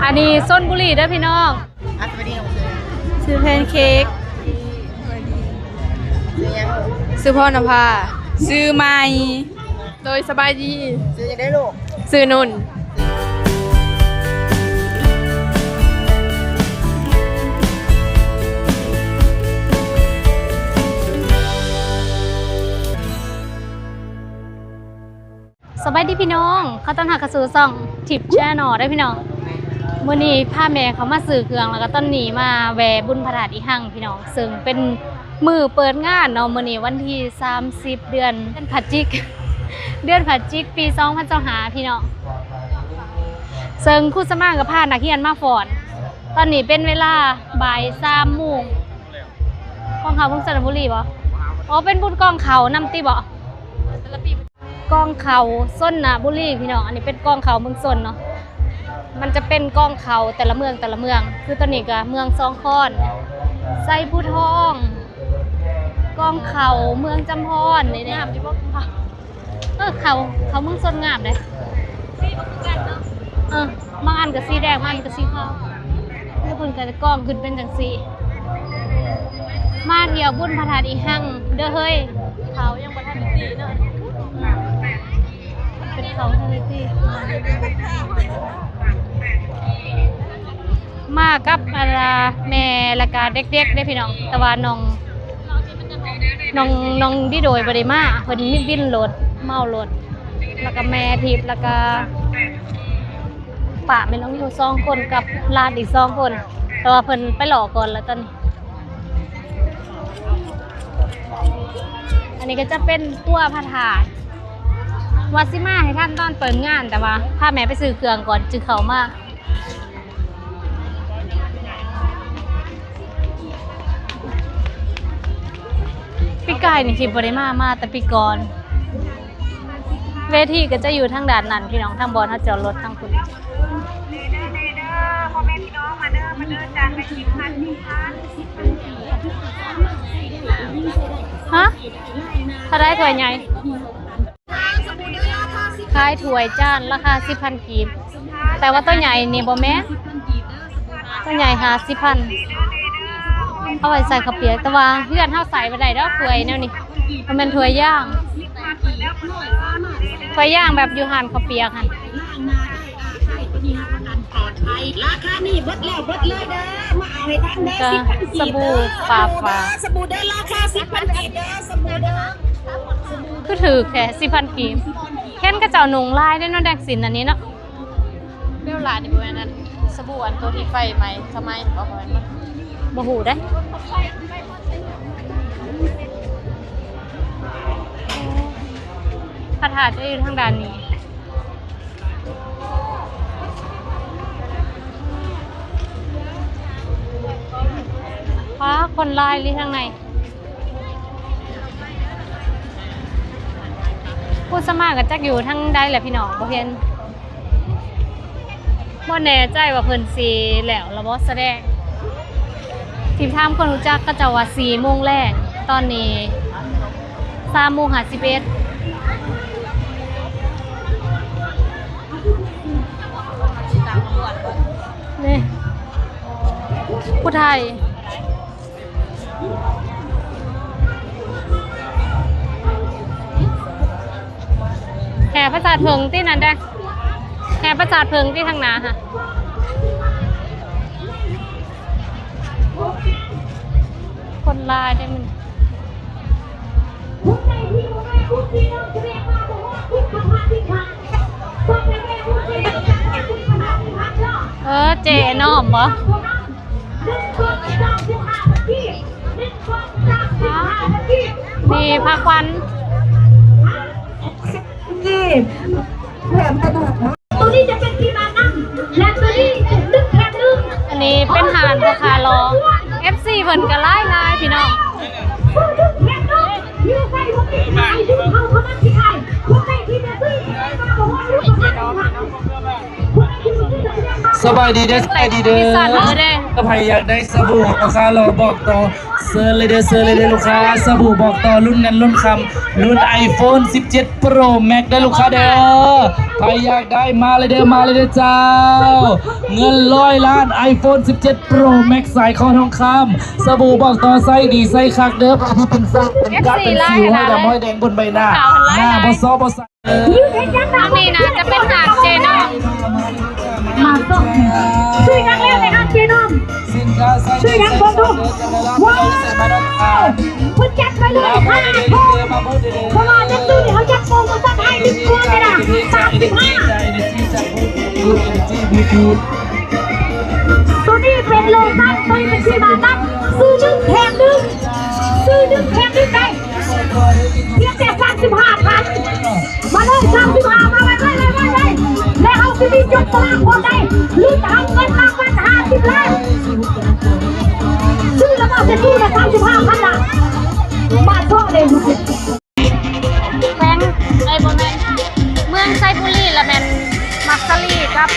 ອັນນີ້ຊົນບຸລີເດີພີ່ນ້ອງ. ອ່ະ ສະບາຍດີນ້ອງ. ຊື່ແພນເຄ້ກ. ຊື່ຫຍັງ? ຊື່ພອນນະພາ. ຊື່ໃໝ່. ໂດຍ ສະບາຍດີ. ຊື່ຫຍັງເດ້ລູກ? ຊື່ນຸ່ນ. ສະບາຍດີພີ່ນ້ອງ, ຂໍຕ້ອນຮັບເຂົ້າສູ່ຊ່ອງ Tip Channel ເດີພີ່ນ້ອງ. ມື້ນີ້ພາແມ່ເຂົ້າມາຊື້ເຄື່ອງ ແລ້ວກໍຕອນນີ້ມາແວ່ບຸນພະທາດອີ່ຮັ່ງພີ່ນ້ອງ, ເຊິ່ງເປັນມື້ເປີດງານເນາະ. ມື້ນີ້ວັນທີສາມສິບ ເດືອນ ເດືອນພະຈິກ ເດືອນພະຈິກ ປີສອງພັນຊາວຫ້າ ພີ່ນ້ອງ. ເຊິ່ງຄູສະໝາກໍພານັກຮຽນມາຟ້ອນ. ຕອນນີ້ເປັນເວລາບ່າຍສາມໂມງ. ກອງເຂົ້າເມືອງຊົນນະບູລີບໍ? ອໍ ເປັນບຸນກອງເຂົ້ານຳຕິບໍ? ກອງເຂົ້າຊົນນະບູລີພີ່ນ້ອງ, ອັນນີ້ເປັນກອງເຂົ້າເມືອງຊົນເນາະ. ມັນຈະເປັນກອງເຂົ້າແຕ່ລະເມືອງ ແຕ່ລະເມືອງ, ຄືຕອນນີ້ກະເມືອງສອງຄອນ, ໄຊພູທອງ, ກອງເຂົ້າເມືອງຈຳພອນ. ນີ້ ງາມຢູ່ບໍ່? ເອີ ເຂົ້າ ເຂົ້າເມືອງຊົນງາມເດ້. ເອີ ບາງອັນກໍສີແດງ ບາງອັນກໍສີຂາວ, ແລ້ວເພິ່ນກໍຈະກອງຂຶ້ນເປັນຈັ່ງຊີ້. ມາທ່ຽວບຸນພະທາດອີ່ຮັ່ງເດີເຮີ້ຍ. ເຂົາຍັງບໍ່ທັນໄດ້ຕີເນາະ, ເປັນເຂົາທັນໄດ້ຕີ. ມາກັບ ອັນ ແມ່ ແລ້ວກະເດັກໆເດ້ພີ່ນ້ອງ, ແຕ່ວ່ານ້ອງ ນ້ອງ ນ້ອງດີໂດຍບໍ່ໄດ້ມາ, ເພິ່ນວິນລົດ ເມົາລົດ, ແລ້ວກະແມ່ທິບ ແລ້ວກະປ້າແມ່ນ້ອງຢູ່ສອງຄົນ ກັບຫຼານອີກສອງຄົນ, ແຕ່ວ່າເພິ່ນໄປຫຼໍ່ກ່ອນແລ້ວຕອນນີ້. ອັນນີ້ກໍຈະເປັນຕົວພະທາດ, ວ່າຊິມາໃຫ້ທັນຕອນເປີດງານ, ແຕ່ວ່າພາແມ່ໄປຊື້ເຄື່ອງກ່ອນຈຶ່ງເຂົ້າມາ. ປີກາຍນີ້ທີ່ບໍ່ໄດ້ມາ ມາແຕ່ປີກ່ອນ. ເວທີກໍຈະຢູ່ທາງດ້ານນັ້ນພີ່ນ້ອງ, ທາງບ່ອນເຮົາຈອດລົດທາງພຸ້ນ. ຮະ? ເທົ່າໃດຖ້ວຍໃຫຍ່? ຂາຍຖ້ວຍຈານລາຄາສິບພັນກີບ, ແຕ່ວ່າຕົວໃຫຍ່ນີ້ບໍ່ແມ່ນ, ຕົວໃຫຍ່ຫ້າສິບພັນ ເອົາໄວ້ໃສ່ເຂົ້າປຽກ. ແຕ່ວ່າເຮືອນເຮົາໃສ່ບໍ່ໄດ້ດອກຖ້ວຍແນວນີ້, ມັນແມ່ນຖ້ວຍຢາງ, ຖ້ວຍຢາງແບບຢູ່ຮ້ານເຂົ້າປຽກຫັ້ນ. ລາຄານີ້ເບິດແລ້ວເບິດເລີຍເດີ, ມາເອົາໃຫ້ທັນເດີ. ກະ ສິບພັນກີບເດີ, ສະບູປາຝາ ສະບູເດີ, ລາຄາສິບພັນກີບເດີ, ສະບູເດີ. ຄືຖືກແທ້ ສິບພັນກີບ. ເຫັນເຂົາເຈົ້ານຸ່ງລາຍເດ້ເນາະ, ແດງສິນອັນນີ້ເນາະ. ແບບລາຍນີ້ບໍ່ແມ່ນອັນສະບູອັນໂຕທີ່ໄຟໄໝ້ສະໄໝບໍ່? ບໍ່ແມ່ນບໍ່? ບໍ່ຮູ້ເດ້. ພະທາດຈະຢູ່ທາງດ້ານນີ້. ວ້າ ຄົນຫຼາຍລີ້ທາງໃນ. ຜູ້ສະໝັກກໍຈັກຢູ່ທາງໃດແຫຼະພີ່ນ້ອງ, ບໍ່ເຫັນ, ບໍ່ແນ່ໃຈວ່າເພິ່ນຊິແລ້ວລະບໍ່ສະແດງ. ທີ່ຖາມຄົນຮູ້ຈັກ ເຂົາເຈົ້າວ່າສີ່ໂມງແລງ, ຕອນນີ້ສາມໂມງຫ້າສິບເອັດ. ນີ້ ຜູ້ໄທ. ແຫ່ປາສາດເຜິ້ງຕິນັ້ນເດ້, ແຫ່ປາສາດເຜິ້ງຕິທາງໜ້າຫັ້ນ. ຄົນຫຼາຍເດ້ມື້ນີ້. ເອີ ເຈນ້ອມບໍ? ມີພາຂວັນ. ໂຕນີ້ຈະເປັນທີ່ມານຳ ແລະ ໂຕນີ້ເປັນຕຶກແຖມໜຶ່ງ. ອັນນີ້ເປັນຮ້ານພໍ່ຄ້າຫຼໍ່, ເອັຟຊີເພິ່ນກໍຫຼາຍໆ ພີ່ນ້ອງ. ເຈນ້ອມ. ສະບາຍດີເດີ ສະບາຍດີເດີ ມີສອນເລີຍເດ້. ໃຜຢາກໄດ້ສະບູຂອງຂ້າລອບອກຕໍ່ ເຊີນເລີຍເດີ ເຊີນເລີຍເດີລູກຄ້າ. ສະບູບອກຕໍ່ລຸ້ນເງິນລຸ້ນຄຳ ລຸ້ນໄອໂຟນສິບເຈັດໂປຣແມັກເດີລູກຄ້າເດີ. ໃຜຢາກໄດ້ມາເລີຍເດີ ມາເລີຍເດີເຈົ້າ. ເງິນຮ້ອຍລ້ານ ໄອໂຟນສິບເຈັດໂປຣແມັກ ສາຍຄໍທອງຄຳ. ສະບູບອກຕໍ່ໃຊ້ດີໃຊ້ຄັກເດີ ທີ່ເປັນຊາກເປັນກາເປັນສິວ ຮອຍດຳຮອຍແດງບົນໃບໜ້າ ໜ້າບໍ່ຊໍບໍ່ໃສ. ທາງນີ້ນາຈະເປັນຮ້ານເຈນ້ອງ ມາເຈາະ ຊື່ຫຍັງແລ້ວໃນຮ້ານເຈນ້ອງ ຊື່ຫຍັງເບິ່ງດູ. ວ້າວ ເພິ່ນຈັດໄປເລີຍຫ້າໂມງ ເພາະວ່າຈັ່ງຊີ້ເຮົາຈັດໂປຣໂມຊັນໃຫ້ ໜຶ່ງ ໂປຣໂມຊັນໃຫ້ ສາມສິບຫ້າ ໂຕນີ້ເປັນໂລຊັນ ໂຕນີ້ເປັນທີ່ບາຕັນ ຊື້ໜຶ່ງແຖມໜຶ່ງ ຊື້ໜຶ່ງແຖມໜຶ່ງໄດ້ ພຽງແຕ່ສາມສິບຫ້າພັນ ມາເລີຍ ສາມສິບຫ້າ ມາໄວໆ ໄວໆ ໄວໆ ແລະເຮົາຊິມີຈັບສະຫຼາກພ້ອມໄດ້ ລຸ້ນຮັບເງິນລາງວັນຫ້າສິບລ້ານ ຊື້ລະບໍ່ ຈະຊື້ລະສາມສິບຫ້າພັນລະ ມາເທາະເລີຍ. ແຂວງ ເອີຍ ບໍ່ແມ່ນ ເມືອງໄຊບູລີ ລະແມ່ນໝາກສາລີກັບ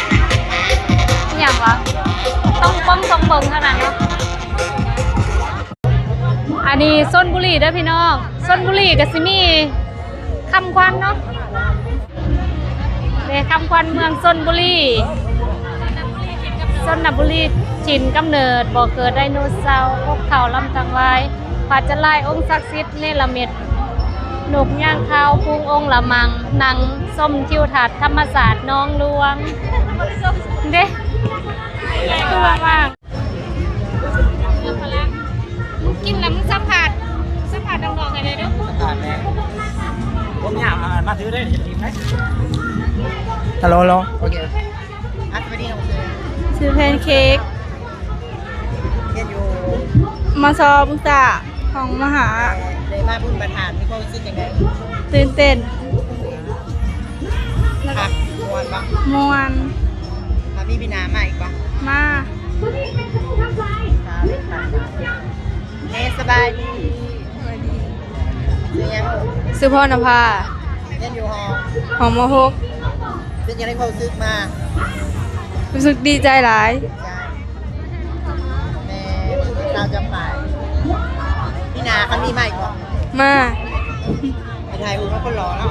ອີ່ຫຍັງວະ ຕ້ອງປ້ອງ ຕ້ອງເບິ່ງເທົ່ານັ້ນເນາະ. ອັນນີ້ຊົນບູລີເດີພີ່ນ້ອງ ຊົນບູລີກະຊິມີຄຳຂວັນເນາະ ເດ້ ຄຳຂວັນເມືອງຊົນບູລີ ຊົນນະບູລີ ຖິ່ນກຳເນີດ ບໍ່ເກີດໄດໂນເສົາ ກົກເຖົ້າລຳຕັງວາຍ ພະຈັນລາຍອົງສັກສິດ ເນລະມິດ ນົກຍ່າງຂາວ ຝູງອົງລະມັງ ນັ່ງຊົມທິວທັດທຳມະຊາດໜອງຫຼວງ ເດ້ ຄືວ່າ ມຶງກິນແລ້ວມຶງສຳພາດ ສຳພາດນ້ອງໆ ໃຫ້ແດ່ເດີ. ສຳພາດແດ່ ຜົມຍາວ ມາຖືເດ້ ເຫັນອີກໄໝ? ຮັລໂຫຼ ຮັລໂຫຼ ໂອເຄ ອ່ະ ສະບາຍດີນ້ອງ ຊື່ ຊື່ແພນເຄ້ກ ຮຽນຢູ່ ມສ ບຸງສາ ຫ້ອງ ມ ຫ້າ ໄດ້ມາບຸນພະທາດ ມີຄວາມຮູ້ສຶກຈັ່ງໃດ? ຕື່ນເຕັ້ນ ຄັກ ມ່ວນບໍ່? ມ່ວນ. ຖ້າມີປີໜ້າມາອີກບໍ່? ມາ. ເອີ ສະບາຍດີ ສະບາຍດີ ຊື່ຫຍັງ? ຊື່ພອນນະພາ ຮຽນຢູ່ຫ້ອງ ຫ້ອງ ມ ຫົກ. ເປັນຈັ່ງໃດຄວາມຮູ້ສຶກມາ? ຮູ້ສຶກດີໃຈຫຼາຍ. ແມ່ນ ຊາວຈຳປາຍ ປີໜ້າຄັນມີມາອີກບໍ່? ມາ. ໄປຖ່າຍຮູບກັບຄົນຫຼໍ່ເນາະ.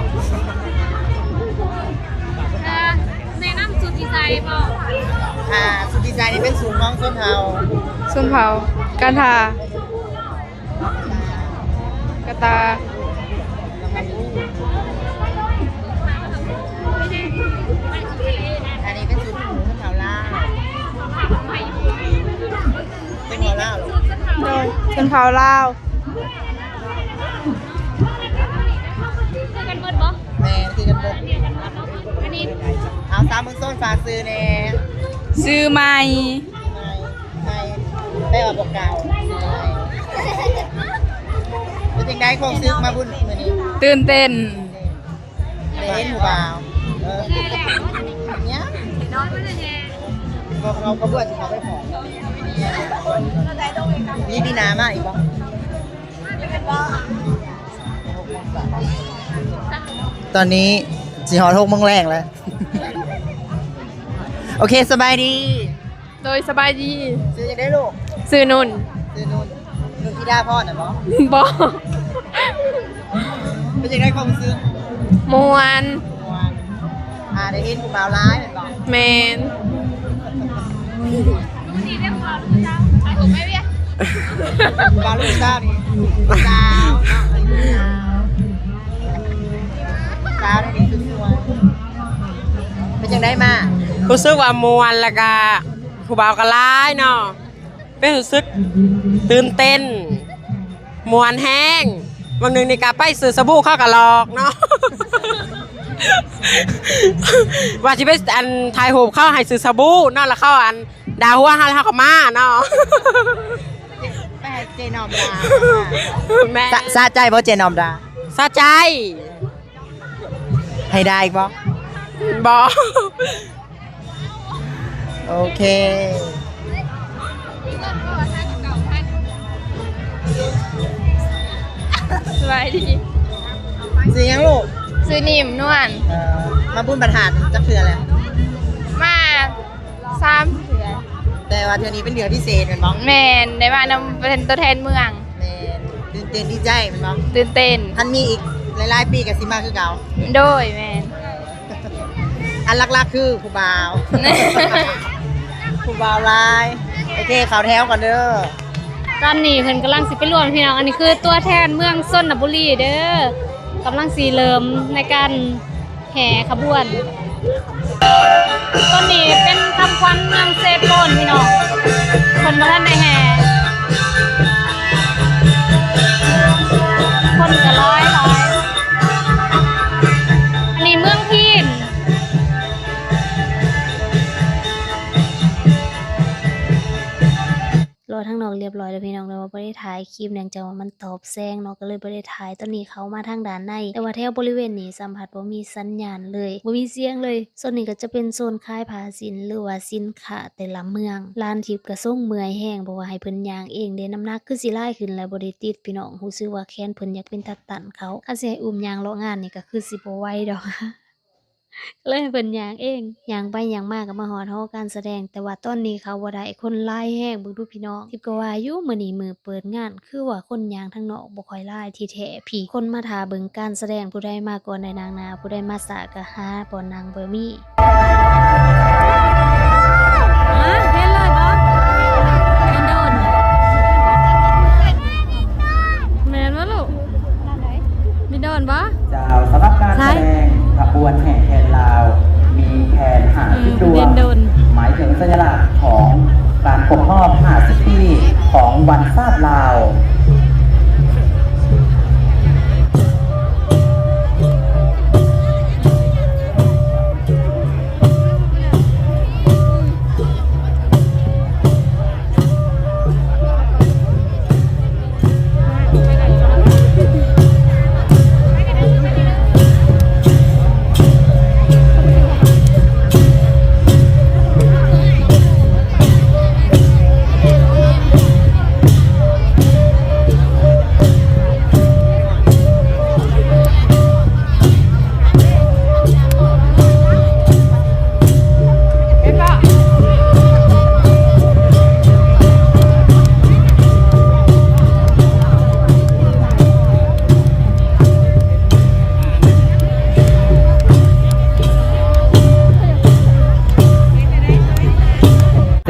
ເອີ ແນະນຳຊຸດທີ່ໃສ່ບໍ່? ອ່າ ຊຸດທີ່ໃສ່ນີ້ເປັນຊຸດຂອງຊົນເຜົ່າ ຊົນເຜົ່າ ກັນທາ ກະຕາ. ອັນນີ້ເປັນຊຸດຂອງຊົນເຜົ່າລາວ ເປັນເຜົ່າລາວເນາະ? ໂດຍ ຊົນເຜົ່າລາວ. ຄືກັນໝົດບໍ່? ແມ່ນ ຄືກັນໝົດ. ອັນນີ້ ເອົາ ສາວເມືອງຊົນ ຝາກຊື່ແດ່. ຊື່ໃໝ່. ໃໝ່ ໃໝ່ ແປວ່າບໍ່ເກົ່າ. ເປັນຈັ່ງໃດຄວາມຮູ້ສຶກມາບຸນມື້ນີ້? ຕື່ນເຕັ້ນ. ໄດ້ເຫັນຜູ້ບ່າວ. ເອີ ຍັງ ບໍ່ ເຂົາກະບວດຊິເຂົ້າໄປພ້ອມ. ມີປີໜ້າມາອີກບໍ່? ຕອນນີ້ຊິຮອດຫົກໂມງແລງແລ້ວ. ໂອເຄ ສະບາຍດີ. ໂດຍ ສະບາຍດີ. ຊື່ຈັ່ງໃດລູກ? ຊື່ນຸ່ນ. ຊື່ນຸ່ນ ນຸ່ນທິດາພອນນະບໍ່? ບໍ່. ເປັນຈັ່ງໃດຄວາມຮູ້ສຶກ? ມ່ວນ. ມ່ວນ. ອ່າ ໄດ້ເຫັນຜູ້ບ່າວຫຼາຍແມ່ນບໍ່? ແມ່ນ. ຜູ້ບ່າວລູກສາວນີ້ ສາວເນາະ ສາວນີ້ສວຍ. ເປັນຈັ່ງໃດມາ? ຮູ້ສຶກວ່າມ່ວນ ແລ້ວກະຜູ້ບ່າວກະຫຼາຍເນາະ. ເປັນຮູ້ສຶກຕື່ນເຕັ້ນ ມ່ວນແຮງ. ບາງໜຶ່ງນີ້ກະໄປຊື້ສະບູເຂົາກະຫຼອກເນາະ ວ່າຊິໄປ ອັນ ຖ່າຍຮູບເຂົາໃຫ້ຊື້ສະບູເນາະ ແລ້ວເຂົາ ອັນ ດ່າຫົວເຮົາ ແລ້ວເຮົາກະມາເນາະ. ໄປໃຫ້ເຈນ້ອມດ່າ. ແມ່ນ. ສະ ສະໃຈບໍ່ເຈນ້ອມດ່າ? ສະໃຈ. ໃຫ້ດ່າອີກບໍ່? ບໍ່. ໂອເຄ ສະບາຍດີ. ຊື່ຫຍັງລູກ? ຊື່ນິມ ນວນ. ເອີ ມາບຸນພະທາດຈັກເທື່ອແລ້ວ? ມາ ສາມເທື່ອ. ແຕ່ວ່າເທື່ອນີ້ເປັນເທື່ອພິເສດແມ່ນບໍ່? ແມ່ນ ໄດ້ມານຳ ເປັນຕົວແທນເມືອງ. ແມ່ນ ຕື່ນເຕັ້ນດີໃຈແມ່ນບໍ່? ຕື່ນເຕັ້ນ. ຄັນມີອີກຫຼາຍໆປີກໍຊິມາຄືເກົ່າ. ໂດຍ ແມ່ນ. ອັນຫຼັກໆຄືຜູ້ບ່າວ ຜູ້ບ່າວຫຼາຍ. ໂອເຄ ເຂົ້າແຖວກ່ອນເດີ. ຕອນນີ້ເພິ່ນກຳລັງຊິໄປລວມ ພີ່ນ້ອງ. ອັນນີ້ຄືຕົວແທນເມືອງຊົນນະບູລີເດີ ກຳລັງຊິເລີ່ມໃນການແຫ່ຂະບວນ. ຕອນນີ້ເປັນຄຳຂວັນເມືອງເຊໂປນ ພີ່ນ້ອງ ເພິ່ນບໍ່ທັນໄດ້ແຫ່ ຄົນກໍຫຼາຍໆ. ອັນນີ້ເມືອງພີນ. ລໍທາງນອກລຽບລ້ອຍແລ້ວພີ່ນ້ອງ ແຕ່ວ່າບໍ່ໄດ້ຖ່າຍຄລິບ ເນື່ອງຈາກວ່າມັນຕອບແສງເນາະ ກໍເລີຍບໍ່ໄດ້ຖ່າຍ. ຕອນນີ້ເຂົ້າມາທາງດ້ານໃນ ແຕ່ວ່າແຖວບໍລິເວນນີ້ສຳຜັດບໍ່ມີສັນຍານເລີຍ ບໍ່ມີສຽງເລີຍ. ໂຊນນີ້ກໍຈະເປັນໂຊນຂາຍຜ້າສິ້ນ ຫຼືວ່າສິນຄ້າແຕ່ລະເມືອງ. ຫຼານທິບກໍຊົງເມື່ອຍແຮງ ເພາະວ່າໃຫ້ເພິ່ນຍ່າງເອງເດ້ ນ້ຳໜັກຄືຊິຫຼາຍຂຶ້ນແລ້ວ ບໍ່ໄດ້ຕິດພີ່ນ້ອງ. ຮູ້ສຶກວ່າແຂນເພິ່ນຢາກເປັນຕາຕັນເຂົ້າ ຄັນຊິໃຫ້ອຸ້ມຍ່າງເລາະງານນີ້ກໍຄືຊິບໍ່ໄຫວດອກ. ເລີຍໃຫ້ເພິ່ນຍ່າງເອງ ຍ່າງໄປຍ່າງມາກໍມາຮອດຫໍການສະແດງ. ແຕ່ວ່າຕອນນີ້ເຂົ້າບໍ່ໄດ້ ຄົນຫຼາຍແຮງ. ເບິ່ງດູພີ່ນ້ອງ ທິບກໍວ່າຢູ່ ມື້ນີ້ມື້ເປີດງານ ຄືວ່າຄົນຍ່າງທາງນອກບໍ່ຄ່ອຍຫຼາຍ. ທີ່ແທ້ພີ້ ຄົນມາຖ້າເບິ່ງການສະແດງ ຜູ້ໃດມາກ່ອນໄດ້ນັ່ງໜ້າ ຜູ້ໃດມາຊ້າກໍຫາບ່ອນນັ່ງບໍ່ມີ. ຮະ ເຫັນເລີຍບໍ່? ເຫັນໂດນ ແມ່ນບໍ່ລູກ? ມີໂດນບໍ່? ເຈົ້າ ສຳລັບການສະແດງຂະບວນແຫ່ແຄນລາວ ມີແຄນຫ້າສິບດວງ ເຫັນໂດນ ໝາຍເຖິງສັນຍະລັກຂອງການຄົບຮອບຫ້າສິບປີຂອງວັນຊາດລາວ.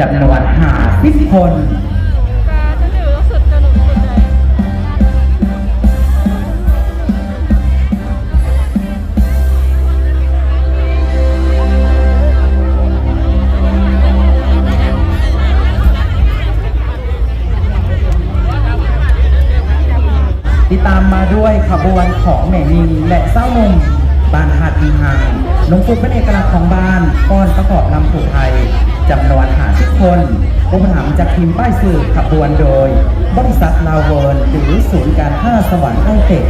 ຈຳນວນຫ້າສິບຄົນ. ຕິດຕາມມາດ້ວຍຂະບວນຂອງແມ່ຍິງ ແລະ ຊາວໜຸ່ມບ້ານຫາດອີ່ຫ່າງ ນຸ່ງຟຸດເປັນເອກະລັກຂອງບ້ານ ຟ້ອນປະກອບລຳຜູ້ໄທ ຈຳນວນຫ້າສິບຄົນ. ອຸປະຖຳຈາກທີມປ້າຍຊື່ຂະບວນໂດຍ ບໍລິສັດລາວເວີນ ຫຼື ສູນການຄ້າສະຫວັນໄອເຕັກ.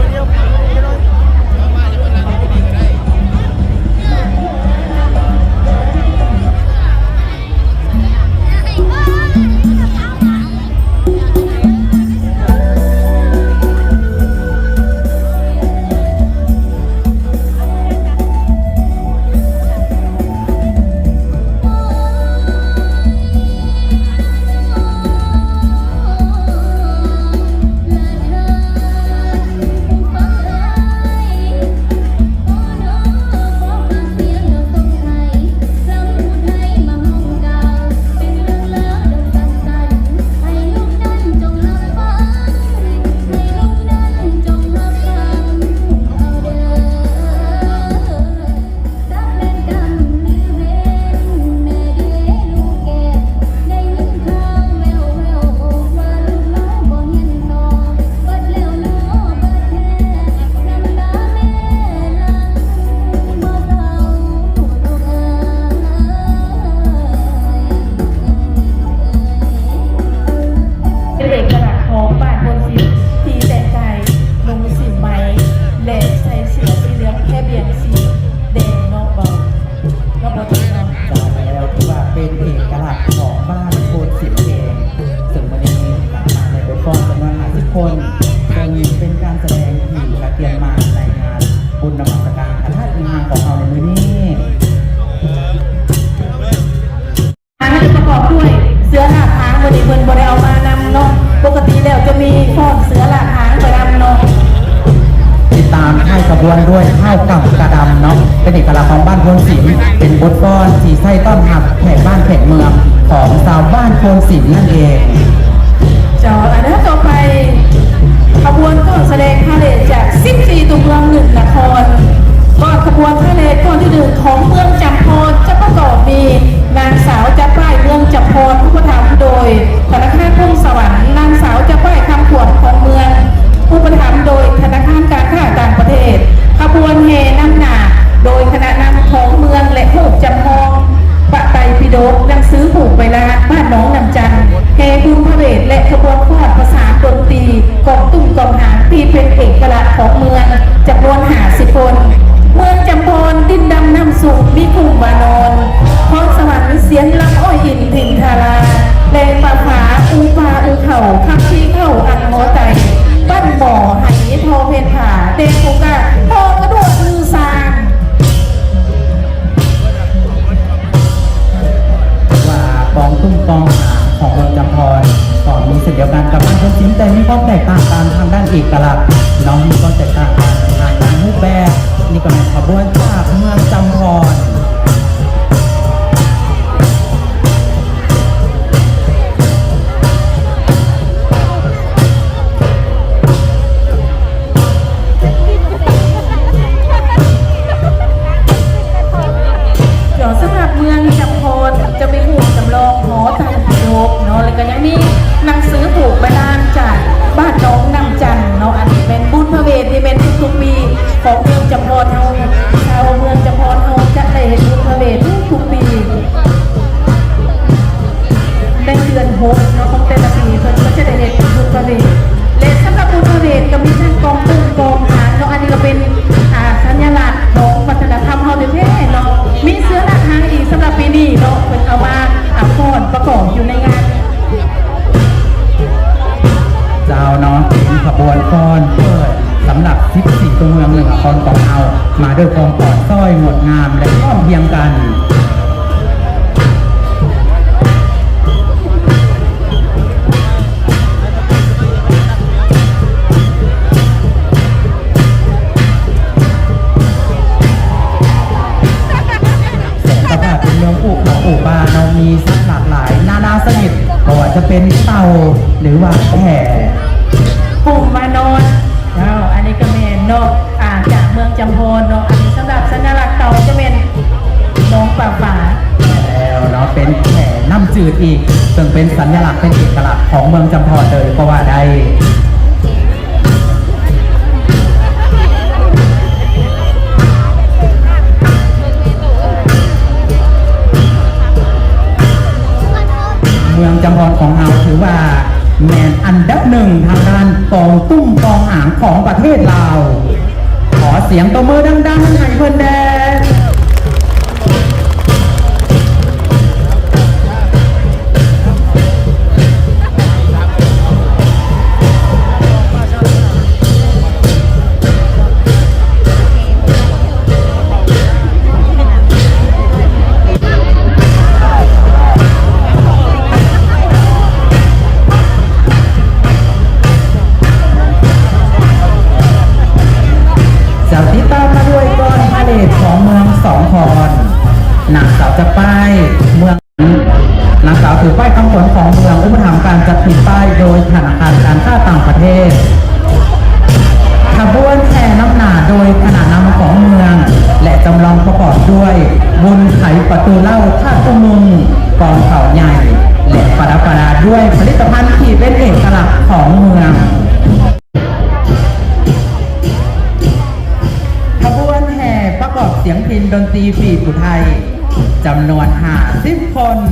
ເຂົ້າກຳກະດຳເນາະ ເປັນເອກະລັກຂອງບ້ານໂພນສິມ ເປັນບົດຟ້ອນທີ່ໃຊ້ຕ້ອນຮັບແຂກບ້ານແຂກເມືອງຂອງຊາວບ້ານໂພນສິມນັ້ນເອງ. ເຈົ້າ ອັນດັບຕໍ່ໄປ ຂະບວນກ້ອນສະແດງພາເຣດຈາກສິບສີ່ຕົວເມືອງໜຶ່ງນະຄອນ. ກ້ອນຂະບວນພາເຣດກ້ອນທີໜຶ່ງຂອງເມືອງຈຳພອນຈະປະກອບມີ ນາງສາວຈັບປ້າຍເມືອງຈຳພອນ ອຸປະຖຳໂດຍທະນາຄານພົງສະຫວັນ, ນາງສາວຈັບປ້າຍຄຳຂວັນຂອງເມືອງ ອຸປະຖຳໂດຍທະນາຄານການຄ້າຕ່າງປະເທດ. ຂະບວນແຫ່ນຳໜ້າໂດຍຄະນະນຳຂອງເມືອງ ແລະ ຮູບຈຳລອງພະໄຕປິດົກ, ໜັງສືຜູກໃບລານ ບ້ານໜອງນ້ຳຈັນ, ແຫ່ບຸນພະເວດ ແລະ ຂະບວນຟ້ອນປະສານດົນຕີ ກອງຕຸ້ມກອງຫາງທີ່ເປັນເອກະລັກຂອງເມືອງ ຈຳນວນຫ້າສິບຄົນ. ເມືອງຈຳພອນ ດິນດຳນ້ຳສູງ ມີກຸ່ມວານອນ, ພອນສະຫວັນ ສຽງລຳອ້ອຍອິນຖິ່ນທາລາ, ແລງປາຟ້າ ອູປາອູເຂົ້າ ຄຳທີ່ເຂົ້າອັນຫໍໄຕ, ປັ້ນໝໍ້ ໄຫທໍເພັນຜາ ແດງໂກກາ ທໍ່ກະດ້ວງມືສາງ. ວ່າກອງຕຸ້ມກອງຫາງຂອງເມືອງຈຳພອນກໍມີເຊັ່ນດຽວກັນກັບບ້ານໂພນສິມ ແຕ່ມີຄວາມແຕກຕ່າງກັນທາງດ້ານເອກະລັກເນາະ ມີຄວາມແຕກຕ່າງກັນທາງດ້ານຮູບແບບ. ນີ້ກໍແມ່ນຂະບວນຈາກເມືອງຈຳພອນ. ເຈົ້າ ສຳລັບເມືອງຈຳພອນຈະມີຮູບຈຳລອງຫໍໄຕປິດົກເນາະ ແລ້ວກໍຍັງມີໜັງສືຜູກໃບລານຈາກບ້ານໜອງນ້ຳຈັນເນາະ. ອັນນີ້ແມ່ນບຸນພະເວດ ທີ່ແມ່ນທຸກໆປີຂອງເມືອງຈຳພອນເຮົາ. ຊາວເມືອງຈຳພອນເຮົາຈະໄດ້ເຮັດບຸນພະເວດທຸກໆປີ ໃນເດືອນຫົກເນາະ ຂອງແຕ່ລະປີ ເພິ່ນກໍຈະໄດ້ເຮັດບຸນພະເວດ ແລະ ສຳລັບບຸນພະເວດກໍມີທັງກອງຕຸ້ມກອງຫາງເນາະ. ອັນນີ້ກໍເປັນ ອ່າ ສັນຍະລັກຂອງວັດທະນະທຳເຮົາແທ້ໆເນາະ. ມີເສືອລາກຫາງອີກສຳລັບປີນີ້ເນາະ ເພິ່ນເອົາມາ ອ່າ ຟ້ອນປະກອບຢູ່ໃນງານ. ເຈົ້າເນາະ ເປັນຂະບວນຟ້ອນເປີດສຳລັບສິບສີ່ຕົວເມືອງເໜືອຄອນຂອງເຮົາ ມາດ້ວຍຄວາມອ່ອນຊ້ອຍ ງົດງາມ ແລະ ພ້ອມພຽງກັນ. ແສນພະບາດເປັນເມືອງປູກເຂົາປູກປ່າເນາະ ມີສັດຫຼາກຫຼາຍນານາຊະນິດ ບໍ່ວ່າຈະເປັນເຕົ່າ ຫຼືວ່າແພ. ກຸ່ມມານອນ ເຈົ້າ ອັນນີ້ກໍແມ່ນເນາະ ອ່າ ຈາກເມືອງຈຳພອນເນາະ. ອັນນີ້ສຳລັບສັນຍະລັກເຕົ່າຈະແມ່ນໜອງປາຝາ ແລ້ວເນາະ ເປັນແພນ້ຳຈືດອີກ ເຊິ່ງເປັນສັນຍະລັກ ເປັນເອກະລັກຂອງເມືອງຈຳພອນເລີຍກໍວ່າໄດ້. ເມືອງຈຳພອນຂອງເຮົາຖືວ່າແມ່ນອັນດັບໜຶ່ງທາງດ້ານກອງຕຸ້ມກອງຫາງຂອງປະເທດລາວ. ຂໍສຽງຕົບມືດັງໆໃຫ້ເພິ່ນແດ່. ເຈົ້າ ຕິດຕາມມາດ້ວຍກ້ອນພາເຣດຂອງເມືອງສອງຄອນ ນາງສາວຈະປ້າຍເມືອງ ນາງສາວຖືປ້າຍຄຳຂວັນຂອງເມືອງ ອຸປະຖຳການຈັດພິມປ້າຍໂດຍທະນາຄານການຄ້າຕ່າງປະເທດ. ຂະບວນແຫ່ນຳໜ້າໂດຍຄະນະນຳຂອງເມືອງ ແລະ ຈຳລອງປະກອບດ້ວຍບຸນໄຂປະຕູເລົ້າ ພະອຸມົງ ກອງເສົາໃຫຍ່ ແລະ ປະດັບປະດາດ້ວຍຜະລິດຕະພັນທີ່ເປັນເອກະລັກຂອງເມືອງ. ຂະບວນແຫ່ປະກອບສຽງພິນດົນຕີປີບຜູ້ໄທ ຈຳນວນຫ້າສິບຄົນ. ເ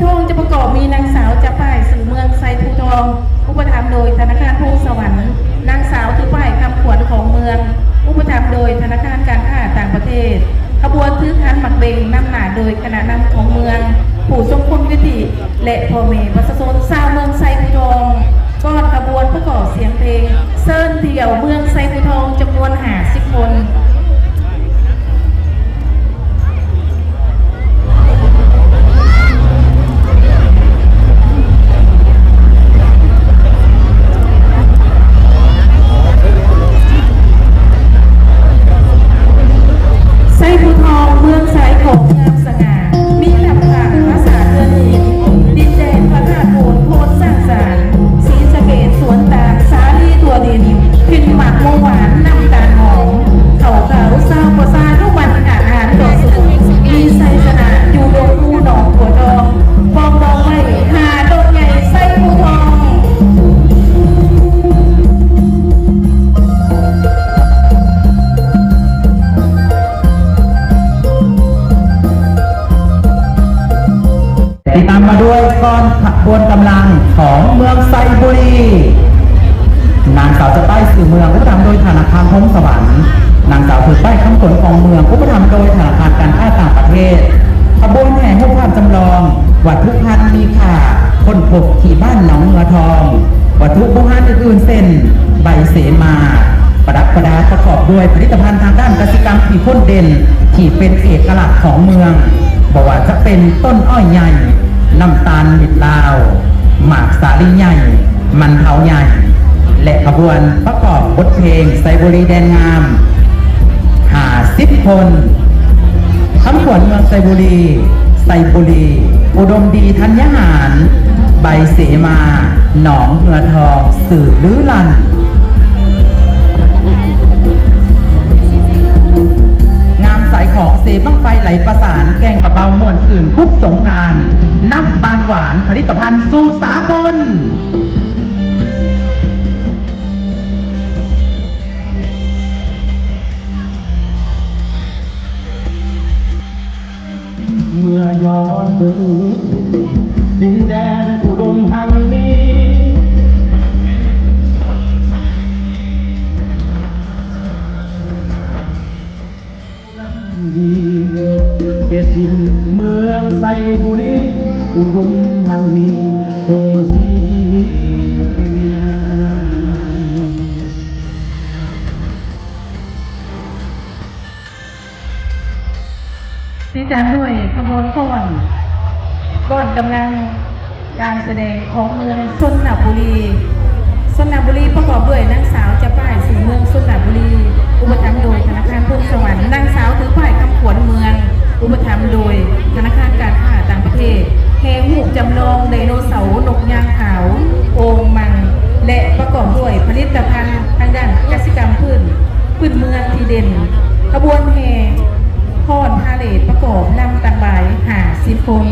ທອງຈະປະກອບມີນາງສາວຈະປ້າຍ ຊື່ເມືອງໄຊພູທອງ ອຸປະຖຳໂດຍທະນາຄານພົງສະຫວັນ, ນາງສາວຖືປ້າຍຄຳຂວັນຂອງເມືອງ ອຸປະຖຳໂດຍທະນາຄານການຄ້າຕ່າງປະເທດ. ຂະບວນຖືຂັນໝາກເບັງນຳໜ້າໂດຍຄະນະນຳຂອງເມືອງ, ຜູ້ຊົງຄຸນວຸດທິ ແລະ ພໍ່ແມ່ປະຊາຊົນຊາວເມືອງໄຊພູທອງ. ກ່ອນຂະບວນປະກອບສຽງເພງເຊີນທ່ຽວເມືອງໄຊພູທອງຈຳນວນຫ້າສິບຄົນ. ໄຊພູທອງ ເມືອງຊາຍຂອງງາມສະຫງ່າ ມີລຳທາງປາສາດເຮືອນຫີນ, ດິນແດນພະທາດໂພນ ໂພນຊ້າງສານ, ສີສະເກດສວນຕາງ ສາລີທົ່ວດິນ, ເປັນໝາກໂມຫວານ ນ້ຳຕານຫອມ, ເຂົ້າຂາວຊາວປະຊານຸບັນ ອາຫານກໍສຸກ, ມີໄຊຊະນະຢູ່ດົງພູໜອງບົວທອງ. ບອກບອກໄວ້ ຫາດອກໃຫຍ່ໄຊພູທອງ. ຕິດຕາມມາດ້ວຍກ່ອນຂະບວນກຳລັງຂອງເມືອງໄຊບູລີ, ນາງສາວຈະປ້າຍຊື່ເມືອງ ອຸປະຖຳໂດຍທະນາຄານພົງສະຫວັນ, ນາງສາວຖືປ້າຍຄຳຂວັນຂອງເມືອງ ອຸປະຖຳໂດຍທະນາຄານການຄ້າຕ່າງປະເທດ. ຂະບວນແຫ່ຮູບພາບຈຳລອງ ວັດຖຸພັນມີຄ່າຄົ້ນພົບທີ່ບ້ານໜອງເຫືອທອງ, ວັດຖຸບູຮານອື່ນໆ ເຊັ່ນ ໃບເສມາ, ປະດັບປະດາປະກອບດ້ວຍຜະລິດຕະພັນທາງດ້ານກະສິກຳທີ່ໂດດເດັ່ນ ທີ່ເປັນເອກະລັກຂອງເມືອງ, ບໍ່ວ່າຈະເປັນຕົ້ນອ້ອຍໃຫຍ່, ນ້ຳຕານເມັດລາວ, ໝາກສາລີໃຫຍ່, ມັນເທົາໃຫຍ່ ແລະ ຂະບວນປະກອບບົດເພງໄຊບູລີແດນງາມ ຫ້າສິບຄົນ. ຄຳຂວັນເມືອງໄຊບູລີ, ໄຊບູລີ ອຸດົມດີທັນຍາຫານ, ໃບເສມາ ໜອງເຫືອທອງ ຊື່ລືລັນ. ງາມສາຍຂອງເສບັ້ງໄຟໄຫຼປະສານ, ແກ່ງປະເປົາມ່ວນຊື່ນຄຸບສົງການ, ນ້ຳຕານຫວານ ຜະລິດຕະພັນສູ່ສາກົນ. ເມື່ອຍ້ອນເບິ່ງດິນແດນອຸດົມຮັ່ງມີ ເຂດຖິ່ນເມືອງໄຊບູລີ ອຸດົມຮັ່ງມີໂພສີງາມ. ຕິດຕາມດ້ວຍຂະບວນຟ້ອນ ກ້ອນກຳລັງການສະແດງຂອງເມືອງຊົນນະບູລີ. ຊົນນະບູລີປະກອບດ້ວຍນາງສາວຈະປ້າຍ ຊື່ເມືອງຊົນນະບູລີ ອຸປະຖຳໂດຍທະນາຄານພົງສະຫວັນ, ນາງສາວຖືປ້າຍຄຳຂວັນເມືອງ ອຸປະຖຳໂດຍທະນາຄານການຄ້າຕ່າງປະເທດ. ແຫ່ຮູບຈຳລອງໄດໂນເສົາ, ນົກຍາງຂາວ, ໂອ່ງມັງ ແລະ ປະກອບດ້ວຍຜະລິດຕະພັນທາງດ້ານກະສິກຳພື້ນ ພື້ນເມືອງທີ່ເດັ່ນ. ຂະບວນແຫ່ຟ້ອນພາເຣດປະກອບລຳຕັກບາຍຫ້າສິບຄົນ.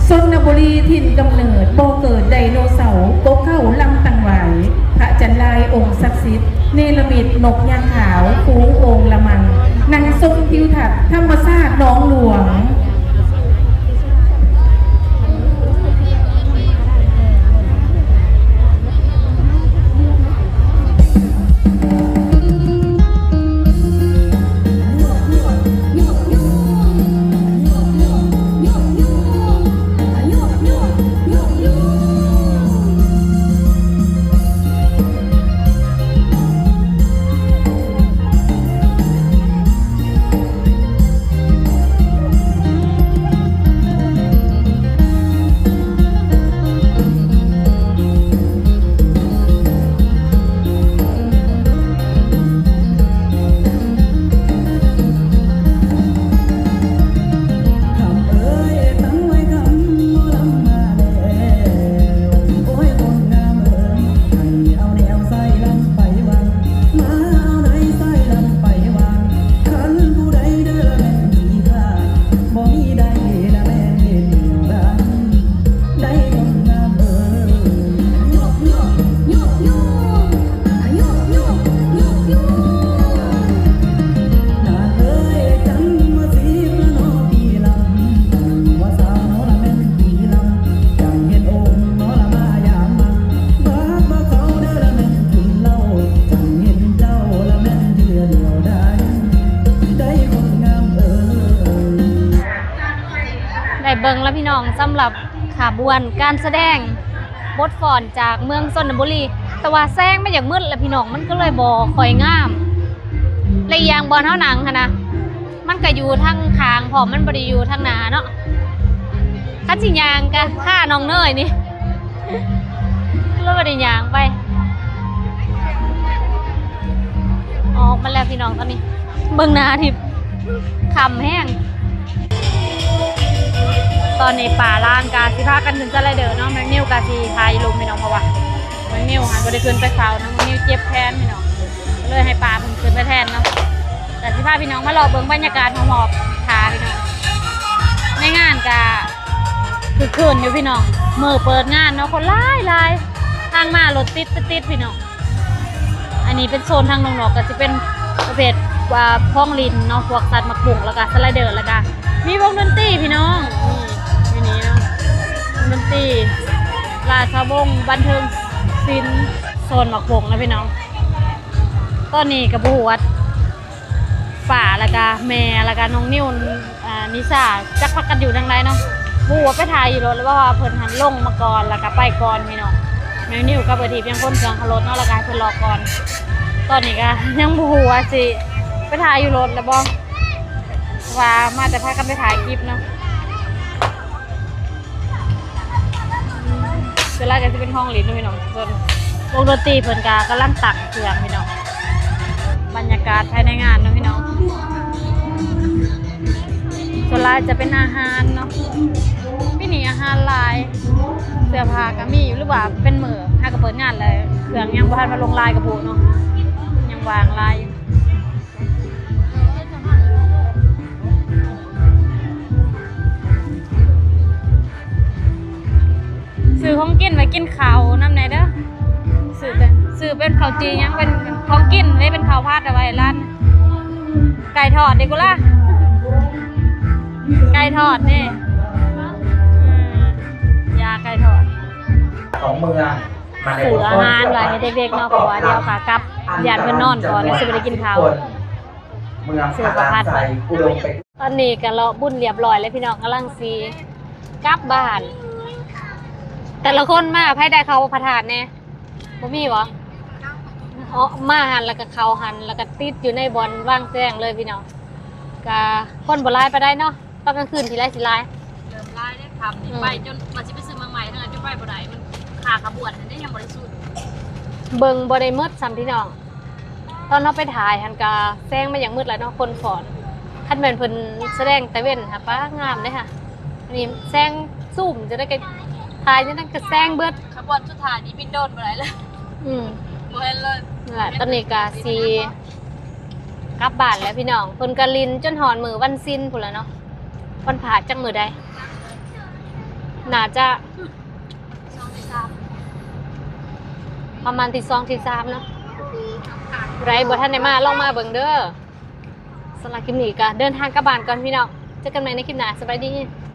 ຊົນນະບູລີຖິ່ນກຳເນີດ ບໍ່ເກີດໄດໂນເສົາ, ກົກເຄົ້າລຳຕັງຫວາຍ, ພະຈັນລາຍອົງສັກສິດ, ເນລະມິດນົກຍາງຂາວ, ຝູງໂອ່ງລະມັງ, ນັ່ງຊົມທິວທັດທຳມະຊາດໜອງຫຼວງ. ເ ເບິ່ງລະພີ່ນ້ອງ ສຳລັບຂະບວນການສະແດງບົດຟ້ອນຈາກເມືອງຊົນນະບູລີ ແຕ່ວ່າແສງມັນຢາກມືດລະພີ່ນ້ອງ ມັນກໍເລີຍບໍ່ຄ່ອຍງາມ ແລະອີກຢ່າງບ່ອນເຮົານັ່ງຫັ້ນນະ ມັນກະຢູ່ທາງຂ້າງພ້ອມ ມັນບໍ່ໄດ້ຢູ່ທາງໜ້າເນາະ. ຄັນຊິຍ່າງກະຄານ້ອງເນີຍນີ້ ເລີຍບໍ່ໄດ້ຍ່າງໄປ. ອອກມາແລ້ວພີ່ນ້ອງ ຕອນນີ້ເບິ່ງໜ້າທີ່ຄ່ຳແຮງ. ຕອນນີ້ປ້າຫຼານກະຊິພາກັນຂຶ້ນສະໄລເດີເນາະ ແມ່ນິວກະຊິຖ່າຍຢູ່ລຸ່ມພີ່ນ້ອງ ເພາະວ່າແມ່ນິວຫັ້ນບໍ່ໄດ້ຂຶ້ນໄປເຝົ້າເນາະ ແມ່ນິວເຈັບແຂນພີ່ນ້ອງ ເລີຍໃຫ້ປ້າເພິ່ນຂຶ້ນໄປແທນເນາະ. ກະຊິພາພີ່ນ້ອງມາເລາະເບິ່ງບັນຍາກາດຮອບໆທ່າພີ່ນ້ອງ. ໃນງານກະຄຶກຄື້ນຢູ່ພີ່ນ້ອງ ມື້ເປີດງານເນາະ ຄົນຫຼາຍໆ ທາງມາລົດຕິດໆ ພີ່ນ້ອງ. ອັນນີ້ເປັນໂຊນທາງນອກໆ ກະຊິເປັນປະເພດ ອ່າ ຂອງຫຼິ້ນເນາະ ພວກສັດໝາກບຸ້ງ ແລ້ວກະສະໄລເດີ ແລ້ວກະມີວົງດົນຕີພີ່ນ້ອງ ນີ້ ຢູ່ນີ້ເນາະ ວົງດົນຕີ ລາຊະວົງບັນເທີງສິນ ໂຊນໝາກບົ້ງນະພີ່ນ້ອງ. ຕອນນີ້ກະບໍ່ຮູ້ວ່າປ້າ ແລ້ວກະແມ່ ແລ້ວກະນ້ອງນິວ ອ່າ ນິຊາ ຈັກພາກັນຢູ່ທາງໃດເນາະ ບໍ່ຮູ້ວ່າໄປຖ້າຢູ່ລົດ ຫຼືວ່າເພິ່ນຫັ້ນລົງມາກ່ອນ ແລ້ວກະໄປກ່ອນພີ່ນ້ອງ. ແມ່ນິວກັບເອື້ອຍທີບຍັງຂົນເຄື່ອງເຂົ້າລົດເນາະ ແລ້ວກະໃຫ້ເພິ່ນລໍກ່ອນ. ຕອນນີ້ກະຍັງບໍ່ຮູ້ວ່າຊິໄປຖ້າຢູ່ລົດຫຼືບໍ່ ເພາະວ່າມາແຕ່ພາກັນໄປຖ່າຍຄລິບເນາະ. ສ່ວນຫຼາຍກະຊິເປັນຂອງຫຼິ້ນເນາະພີ່ນ້ອງ ສ່ວນວົງດົນຕີເພິ່ນກະກຳລັງຕັ້ງເຄື່ອງພີ່ນ້ອງ. ບັນຍາກາດພາຍໃນງານເນາະພີ່ນ້ອງ ສ່ວນຫຼາຍຈະເປັນອາຫານເນາະ ປີນີ້ອາຫານຫຼາຍ ເສື້ອຜ້າກະມີຢູ່ ຫຼືວ່າເປັນມື້ຫາກະເປີດງານແລ້ວ ເຄື່ອງຍັງບໍ່ທັນມາລົງລາຍກະບໍ່ຮູ້ເນາະ ຍັງວ່າງຫຼາຍຢູ່. ຊື້ຂອງກິນໄວ້ກິນເຂົ້ານຳແດ່ເດີ ຊື້ເປັນ ຊື້ເປັນເຂົ້າຈີ່ຫຍັງ ເປັນຂອງກິນເດ້ ເປັນເຂົ້າຜັດເອົາໄວ້ຮ້ານ ໄກ່ທອດເດ້ກູລາ ໄກ່ທອດເດ້ ອືມ ຢາກໄກ່ທອດ ຂອງເມືອງ ຊື້ອາຫານໄວ້ໃຫ້ເດັກໆເນາະ ເພາະວ່າດຽວກະກັບ ຢ້ານເພິ່ນນອນກ່ອນ ແລ້ວຊິບໍ່ໄດ້ກິນເຂົ້າ ເມືອງພະລານໄຊ ອຸດົມໄປ. ຕອນນີ້ກະເລາະບຸນລຽບຮ້ອຍແລ້ວພີ່ນ້ອງ ກຳລັງຊິກັບບ້ານ. ແຕ່ລະຄົນມາ ໃຜໄດ້ເຂົ້າພະທາດແດ່? ບໍ່ມີບໍ? ເອາະ ມາຫັ້ນແລ້ວກະເຂົ້າຫັ້ນ ແລ້ວກະຕິດຢູ່ໃນບ່ອນວາງແສງເລີຍພີ່ນ້ອງ. ກະຄົນບໍ່ຫຼາຍປານໃດເນາະ ຕອນກາງຄືນທີໄລຊິຫຼາຍ ເລີ່ມຫຼາຍເດ້ ຄ່ຳນີ້ ອືມ ໄປຈົນວ່າຊິໄປຊື້ໝາກໄມ້ທາງນັ້ນ ຈົນໄປບໍ່ໄດ້ ມັນຄ່າຂະບວນຫັ້ນເດ້ ຍັງບໍ່ໄດ້ສຸດ ເບິ່ງບໍ່ໄດ້ໝົດຊ້ຳພີ່ນ້ອງ. ຕອນເຮົາໄປຖ່າຍຫັ້ນກະແສງມັນຢາກມືດແລ້ວເນາະ ຄົນຟ້ອນ ຄັນແມ່ນເພິ່ນສະແດງຕາເວັນຫັ້ນ ປາ ງາມເດ້ຫະ. ອັນນີ້ແສງຊູມຈັ່ງໃດກະຖ່າຍຈັ່ງໃດກະແສງເບິດ ຂະບວນສຸດທ້າຍນີ້ບິນໂດຣນບໍ່ໄດ້ເລີຍ ອືມ ບໍ່ເຫັນເລີຍ. ນັ້ນແຫຼະ ຕອນນີ້ກະຊິກັບບ້ານແລ້ວພີ່ນ້ອງ ເພິ່ນກະຫຼິ້ນຈົນຮອດມື້ວັນສິນພຸ້ນລະເນາະ ວັນພະຈັກມື້ໃດ ໜ້າຈະ ປະມານທີສອງທີສາມເນາະ ຜູ້ໃດບໍ່ທັນໄດ້ມາ ລອງມາເບິ່ງເດີ. ສຳລັບຄລິບນີ້ກະເດີນທາງກັບບ້ານກ່ອນພີ່ນ້ອງ ເຈີກັນໃໝ່ໃນຄລິບໜ້າ ສະບາຍດີ.